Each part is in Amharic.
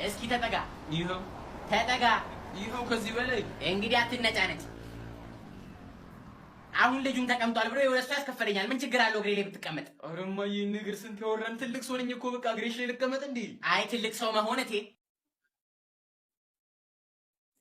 እስኪ ተጠጋ። ይኸው። ተጠጋ። ይኸው፣ ከዚህ በላይ? እንግዲህ አትነጫነጭ። አሁን ልጁን ተቀምጧል ብሎ የሁለት ሰው ያስከፈለኛል። ምን ችግር አለው እግሬ ላይ ብትቀመጥ? ኧረ እማዬ፣ ንግር ስንት ያወራን። ትልቅ ሰው ነኝ እኮ፣ በቃ እግሬሽ ላይ ልቀመጥ እንዴ? አይ፣ ትልቅ ሰው መሆን እቴ።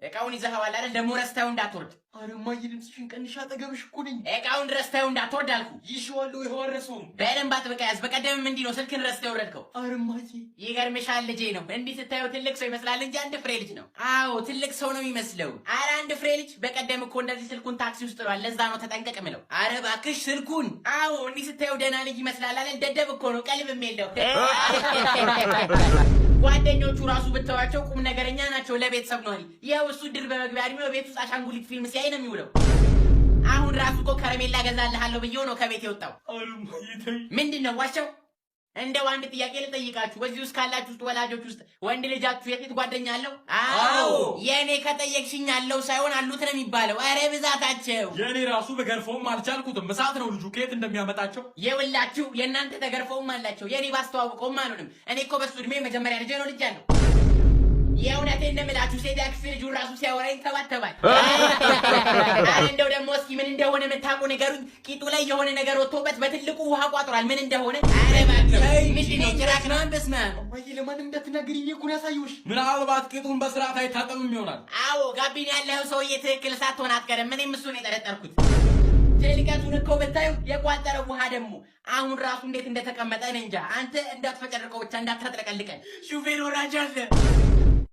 እቃውን ይዘኸዋል አይደል? ደግሞ ረስተኸው እንዳትወርድ። ኧረ እማዬ፣ ድምፅሽን ቀንሽ፣ አጠገብሽ እኮ ነኝ። እቃውን ረስተኸው እንዳትወርድ አልኩ። ይዤዋለሁ፣ ይኸው አልረሳውም። በደንብ አጥብቀህ ያዝ። በቀደምም እንዲህ ነው ስልክን ረስተህ የወረድከው። ኧረ እማዬ። ይገርምሻል፣ ልጄ ነው። እንዲህ ስታየው ትልቅ ሰው ይመስላል እንጂ አንድ ፍሬ ልጅ ነው። አዎ፣ ትልቅ ሰው ነው የሚመስለው። አረ አንድ ፍሬ ልጅ። በቀደም እኮ እንደዚህ ስልኩን ታክሲ ውስጥ ጥሏል። ለዛ ነው ተጠንቀቅ ምለው። አረ እባክሽ ስልኩን። አዎ፣ እንዲህ ስታየው ደህና ልጅ ይመስላል አይደል? ደደብ እኮ ነው፣ ቀልብም የለው። ጓደኞቹ ራሱ ብተዋቸው ቁም ነገረኛ ናቸው፣ ለቤተሰብ ኗሪ። ይኸው እሱ ድር በመግቢያ እድሜው ቤት ውስጥ አሻንጉሊት ፊልም ሲያይ ነው የሚውለው። አሁን ራሱ እኮ ከረሜላ ገዛልሃለሁ ብዬው ነው ከቤት የወጣው። ኧረ እማዬ ተይ። ምንድን ነው ዋሻው? እንደው አንድ ጥያቄ ልጠይቃችሁ። በዚህ ውስጥ ካላችሁ ውስጥ ወላጆች ውስጥ ወንድ ልጃችሁ የሴት ጓደኛ አለው? አዎ። የእኔ ከጠየቅሽኝ አለው ሳይሆን አሉት ነው የሚባለው። ኧረ ብዛታቸው። የእኔ ራሱ በገርፈውም አልቻልኩትም። እሳት ነው ልጁ፣ ከየት እንደሚያመጣቸው። የውላችሁ የእናንተ ተገርፈውም አላቸው። የእኔ ባስተዋውቀውም አልሆንም። እኔ እኮ በሱ እድሜ መጀመሪያ ልጄ ነው ልጅ አለው። የእውነቴን ነው የምላችሁ። ሴት ያክስት ልጁን ራሱ ሲያወራ ይንተባተባል። ኧረ እንደው ደግሞ እስኪ ምን እንደሆነ የምታውቁ ንገሩኝ። ቂጡ ላይ የሆነ ነገር ወጥቶበት በትልቁ ውሃ ቋጥሯል። ምን እንደሆነ? ኧረ እባክህ፣ ምንድን ነው? ጭራቅ ነው? በስመ አብ። እማዬ፣ ለማንም እንዳትናገሪ እኮ ነው ያሳየሁሽ። ምናልባት ቂጡን በስርዓት አይታጠብም ይሆናል። አዎ፣ ጋቢና ያለው ሰውዬ ትክክል ሳትሆን አትቀርም። እኔም እሱን የጠረጠርኩት። ትልቀቱን እኮ ብታዩ፣ የቋጠረው ውሃ ደግሞ አሁን ራሱ እንዴት እንደተቀመጠ እኔ እንጃ። አንተ እንዳትፈጨርቀው ብቻ፣ እንዳታጥለቀልቀን። ሹፌር ወራጅ አለ።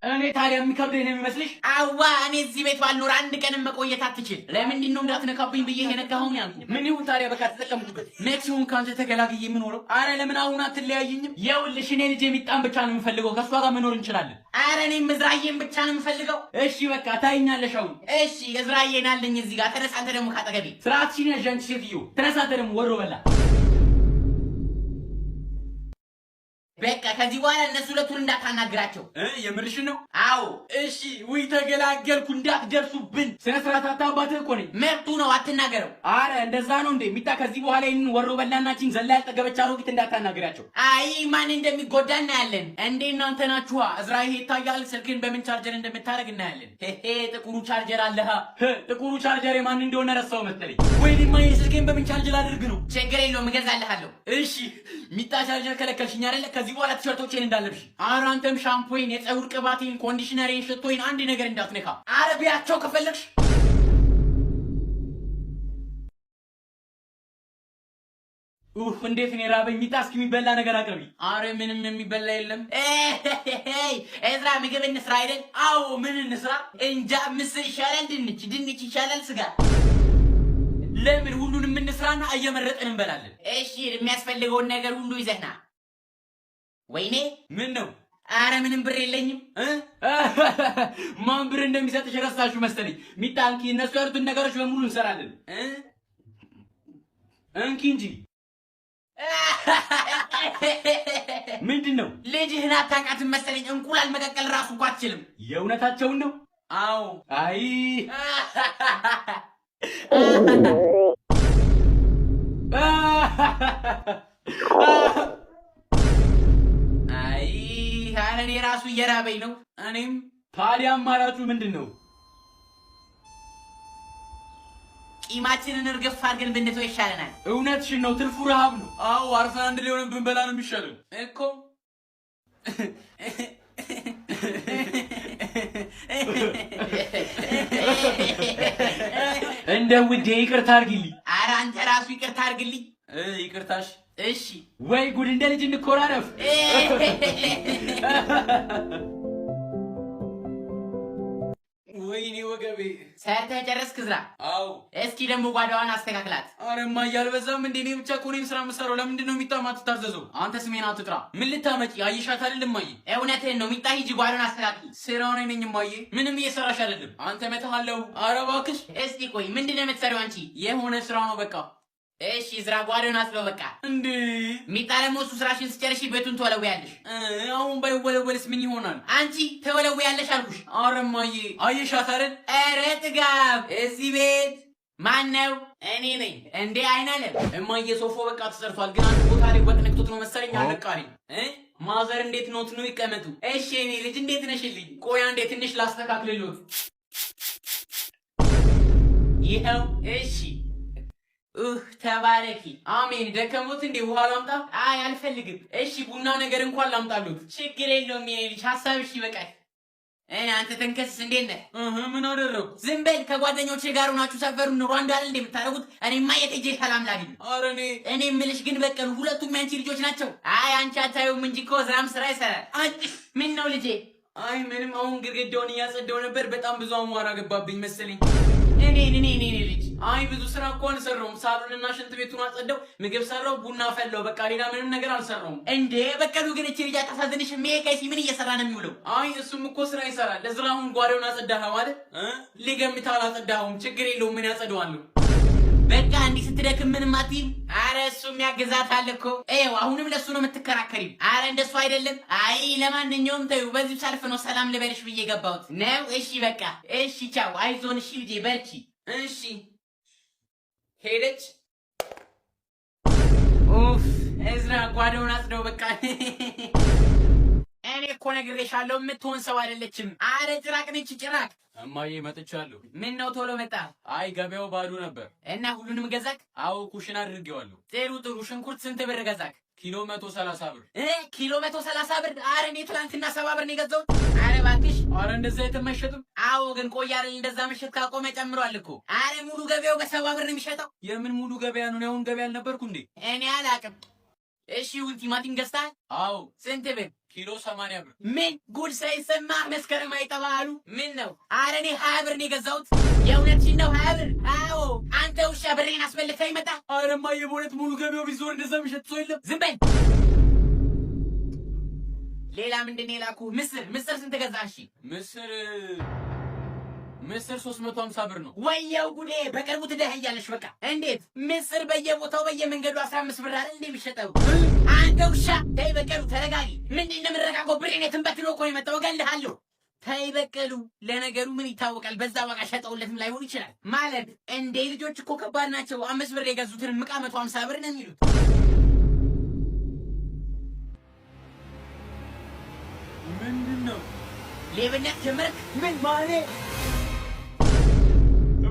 እኔ ታዲያ የሚከብደኝ ነው የሚመስልሽ? አዋ፣ እኔ እዚህ ቤት ባልኖር አንድ ቀንም መቆየት አትችል። ለምንድን ነው እንዳትነካብኝ ብዬ የነካኸውን ያልኩ? ምን ይሁን ታዲያ፣ በቃ ተጠቀምኩበት። መች ሲሆን ከአንተ ተገላግዬ የምኖረው? አረ ለምን አሁን አትለያይኝም? ይኸውልሽ፣ እኔ ልጄ ሚጣን ብቻ ነው የምፈልገው። ከእሷ ጋር መኖር እንችላለን። አረ እኔም እዝራዬን ብቻ ነው የምፈልገው። እሺ በቃ ታይኛለሽ አሁን። እሺ፣ እዝራዬን አለኝ እዚህ ጋር። ተነስ አንተ ደግሞ ካጠገቤ። ስርዓትሽን ያዥ አንቺ ሴትዮ። ተነሳ አንተ ደግሞ ወሮ በላ። በቃ ከዚህ በኋላ እነሱ ሁለቱን እንዳታናግራቸው። የምርሽን ነው? አዎ። እሺ፣ ውይ ተገላገልኩ። እንዳትደርሱብን። ስነ ስርዓት አታባትህ እኮ ነኝ። መብቱ ነው፣ አትናገረው። አረ እንደዛ ነው እንዴ? ሚጣ፣ ከዚህ በኋላ ይህንን ወሮ በላናችን ዘላ ያልጠገበች አሮጊት እንዳታናግራቸው። አይ፣ ማን እንደሚጎዳ እናያለን። እንዴ እናንተ ናችኋ። እዝራ፣ ይሄ ይታያል። ስልክን በምን ቻርጀር እንደምታደርግ እናያለን። ሄሄ፣ ጥቁሩ ቻርጀር አለሃ። ጥቁሩ ቻርጀር የማን እንደሆነ ረሳው መሰለኝ። ወይኔ እማዬ፣ ስልኬን በምን ቻርጅ ላድርግ ነው? ችግር የለውም፣ እገዛልሃለሁ። እሺ ሚጣ፣ ቻርጀር ከለከልሽኝ አይደለ? ከዚህ በኋላ ቲሸርቶቼን እንዳለብሽ። ኧረ አንተም ሻምፖይን፣ የፀጉር ቅባቴን፣ conditioner ኤን፣ ሽቶዬን አንድ ነገር እንዳትነካ። አረ ቢያቸው ከፈለግሽ። ኡፍ፣ እንዴት ነው የራበኝ! ሚጣ፣ እስኪ የሚበላ ነገር አቅርቢ። አረ ምንም የሚበላ የለም። እዝራ፣ ምግብ እንስራ አይደል? አዎ፣ ምን እንስራ? እንጃ፣ ምስር ይሻላል፣ ድንች፣ ድንች ይሻላል፣ ስጋ። ለምን ሁሉንም እንስራና እየመረጥን እንበላለን። እሺ፣ የሚያስፈልገውን ነገር ሁሉ ይዘህና። ወይኔ! ምን ነው? አረ ምንም ብር የለኝም። እ? ማን ብር እንደሚሰጥሽ ረሳችሁ መሰለኝ። ሚጣ እንኪ፣ እነሱ ያሉትን ነገሮች በሙሉ እንሰራለን። እ? እንኪ እንጂ። ምንድን ነው? ልጅህን አታውቃትም መሰለኝ። እንቁላል መቀቀል ራሱ እኮ አትችልም። የእውነታቸውን ነው? አዎ። አይ። አይ፣ ኧረ እኔ ራሱ እየራበኝ ነው። እኔም። ታዲያ አማራጩ ምንድን ነው? ቂማችንን እርግፍ አድርገን ብንተው ይሻለናል። እውነትሽን ነው። ትርፉ ረሃብ ነው። አዎ፣ አርፈን አንድ ላይ ሆነን ብንበላ ነው የሚሻለው እኮ። እንደ ውዴ ይቅርታ አድርጊልኝ። ኧረ አንተ ራሱ ይቅርታ አድርግልኝ። ይቅርታሽ። እሺ። ወይ ጉድ! እንደ ልጅ እንኮራረፍ። ወይኔ ወገቤ! ሰርተህ ጨረስክ እዝራ? አዎ። እስኪ ደግሞ ጓዳዋን አስተካክላት። አረ እማዬ፣ አልበዛም እንዴ? እኔ ብቻ እኮ ነኝ ስራ የምሰራው። ለምንድን ነው ሚጣ ማትታዘዘው? አንተ ስሜን አትጥራ። ምን ልታመጪ? አየሻት አይደል እማዬ? እውነትህን ነው ሚጣ፣ ሂጂ ጓዳውን አስተካክል። ስራው እኔ ነኝ እማዬ። ምንም እየሰራሽ አይደለም። አንተ መተሃለው። አረ እባክሽ። እስቲ ቆይ፣ ምንድን ነው የምትሰሪው አንቺ? የሆነ ስራ ነው በቃ። እሺ እዝራ፣ ጓዳውን አጽዳው በቃ። እንዴ! ሚጣ ደግሞ እሱ ስራሽን ስጨርሺ ቤቱን ትወለውያለሽ። አሁን ባይወለወልስ ምን ይሆናል? አንቺ ትወለውያለሽ አልኩሽ። አረ እማዬ፣ አየሻት አይደል? ኧረ ጥጋብ! እዚህ ቤት ማን ነው? እኔ ነኝ። እንዴ አይናለም። እማዬ፣ ሶፋው በቃ ተሰርቷል፣ ግን አንድ ቦታ ላይ ወጥ ነክቶት ነው መሰለኝ አልነቃሪ። Mother እንዴት ኖት? ነው ይቀመጡ። እሺ የኔ ልጅ እንዴት ነሽልኝ? ቆይ አንዴ ትንሽ ላስተካክልሎት። ይኸው እሺ። ተባረኪ። አሜን። ደከሙት እንዴ? ውሃ ላምጣ? አይ አልፈልግም። እሺ ቡና ነገር እንኳን ላምጣሉት። ችግር የለውም የኔ ልጅ ሀሳብሽ ይበቃል። አንተ ተንከስስ እንዴት ነህ? ምን አደረኩ? ዝም በል። ከጓደኞቼ ጋር ሆናችሁ ሰፈሩን ሩዋንዳ አይደል እንዴ የምታደርጉት? እኔማ የት ሄጄ ሰላም ላግኝ? ኧረ እኔ የምልሽ ግን በቀሉ ሁለቱም ያንቺ ልጆች ናቸው። አይ አንቺ አታዩም እንጂ እኮ እዝራም ስራ ይሰራል። ምን ነው ልጄ? አይ ምንም፣ አሁን ግድግዳውን እያጸዳው ነበር። በጣም ብዙ አሟራ ገባብኝ መሰለኝ። እኔ እኔ እኔ ልጅ አይ ብዙ ስራ እኮ አልሰራውም። ሳሎንና ሽንት ቤቱን አጸዳው፣ ምግብ ሰራው፣ ቡና ፈላው። በቃ ሌላ ምንም ነገር አልሰራውም። እንዴ በቀሉ ግን እቺ ልጅ አታሳዝንሽም? ይሄ ቀሲ ምን እየሰራ ነው የሚውለው? አይ እሱም እኮ ስራ ይሰራል። ለዝራ አሁን ጓዳውን አጸዳኸው አይደል? ሊገምት አላጸዳኸውም። ችግር የለውም ምን ያጸደዋለሁ። በቃ እንዲህ ስትደክም ምንም አትይም። አረ እሱም ያግዛታል እኮ። ይኸው አሁንም ለሱ ነው የምትከራከሪው። አረ እንደሱ አይደለም። አይ ለማንኛውም ተይው፣ በዚሁ ሳልፍ ነው ሰላም ልበልሽ ብዬ ገባሁት ነው። እሺ በቃ እሺ፣ ቻው፣ አይዞን። እሺ ልጄ በርቺ። እሺ ሄደች። ኡፍ እዝራ ጓዳውን አጽደው በቃ። እኔ እኮ ነግሬሻለሁ የምትሆን ሰው አይደለችም። አረ ጭራቅ ነች ጭራቅ። እማዬ መጥቻለሁ። ምን ነው ቶሎ መጣ? አይ ገበያው ባዶ ነበር። እና ሁሉንም ገዛክ? አዎ ኩሽና አድርጌዋለሁ። ጥሩ ጥሩ። ሽንኩርት ስንት ብር ገዛክ? ኪሎ 130 ብር። ኪሎ 130 ብር? አረ እኔ ትናንትና 70 ብር ነው የገዛሁት። አረ እባክሽ። አረ እንደዛ የትም አይሸጥም። አዎ ግን ቆይ አይደል እንደዛ መሸጥ ካቆመ ጨምሯል እኮ። አረ ሙሉ ገበያው በ70 ብር ነው የሚሸጠው። የምን ሙሉ ገበያ ነው? አሁን ገበያ አልነበርኩ እንዴ? እኔ አላቅም። እሺ ይሁን። ቲማቲም ገዝተሃል? አዎ። ስንት ብር? ኪሎ 80 ብር። ምን ጉድ ሳይሰማ መስከረም አይጠባ አሉ። ምን ነው? አረ እኔ 20 ብር ነው የገዛሁት። የእውነትሽን ነው 20 ብር? አዎ። አንተ ውሻ ብሬን አስበልተህ መጣ። አረ እማዬ በእውነት ሙሉ ገበያው ቢዞር እንደዛ የሚሸጥ ሰው የለም። ዝም በል። ሌላ ምንድን ነው የላኩህ? ምስር ምስር ስንት ገዛ? እሺ ምስር 350 ብር ነው። ወየው ጉዴ! በቅርቡ ትደህያለሽ። በቃ እንዴት ምስር በየቦታው በየመንገዱ 15 ብር አይደል እንዴ የሚሸጠው? አንተ ውሻ ተይ በቀሉ ተረጋጊ። ምንድን ነው የምረጋጋው? ብሬን የትም በትኖ እኮ ነው የመጣው። እገልሃለሁ። ተይ በቀሉ፣ ለነገሩ ምን ይታወቃል፣ በዛ ዋጋ ሸጠውለትም ላይሆን ይችላል። ማለት እንዴ ልጆች እኮ ከባድ ናቸው። 5 ብር የገዙትን ዕቃ 150 ብር ነው የሚሉት። ምንድን ነው ሌብነት ጀመርክ? ምን ማኔ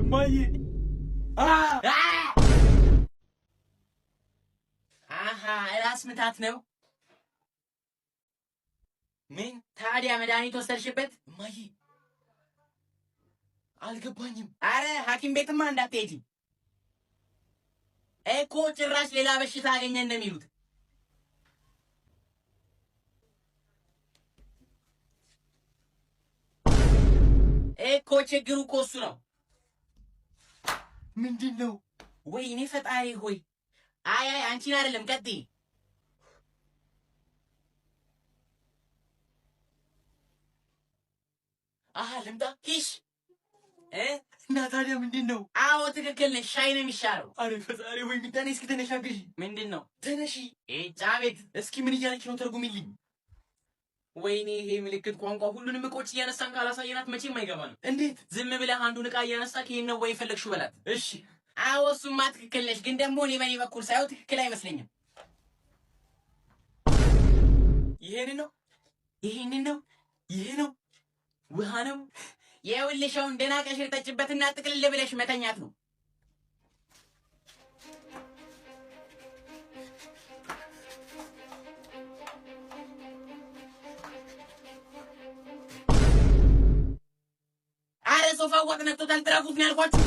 እማዬ? አሃ ራስ ምታት ነው። ምን ታዲያ መድኃኒት ወሰድሽበት? እማዬ አልገባኝም። አረ ሐኪም ቤትማ እንዳትሄጂ እኮ ጭራሽ ሌላ በሽታ አገኘን ነው የሚሉት። እኮ ችግሩ እኮ እሱ ነው። ምንድን ነው? ወይኔ ፈጣሪ ሆይ! አይ አይ አንቺን አይደለም፣ ቀጥይ። አሃ ልምጣ። ሂሽ እና ታዲያ ምንድን ነው? አዎ ትክክል ነሽ። ሻይ ነው የሚሻለው። አረ ፈጣሪ ሆይ ሚጣኔ፣ እስኪ ተነሽ አግዢ። ምንድን ነው? ተነሺ። ጫቤት እስኪ ምን እያለች ነው? ተርጉሚልኝ። ወይኔ ይሄ ምልክት ቋንቋ ሁሉንም እቃዎች እያነሳን ካላሳየናት መቼም አይገባንም። እንዴት? ዝም ብለህ አንዱን እቃ እያነሳክ ይሄን ነው ወይ የፈለግሽው በላት። እሺ። አዎ እሱማ ትክክል ነሽ፣ ግን ደግሞ እኔ በእኔ በኩል ሳየው ትክክል አይመስለኝም። ይሄን ነው፣ ይሄንን ነው፣ ይሄ ነው፣ ውሃ ነው። ይኸውልሽ አሁን ደህና ቀሽር ጠጭበትና ጥቅልል ብለሽ መተኛት ነው። አረ ሶፋው ወጥ ነክቶታል፣ ጥረጉት ነው ያልኳችሁ።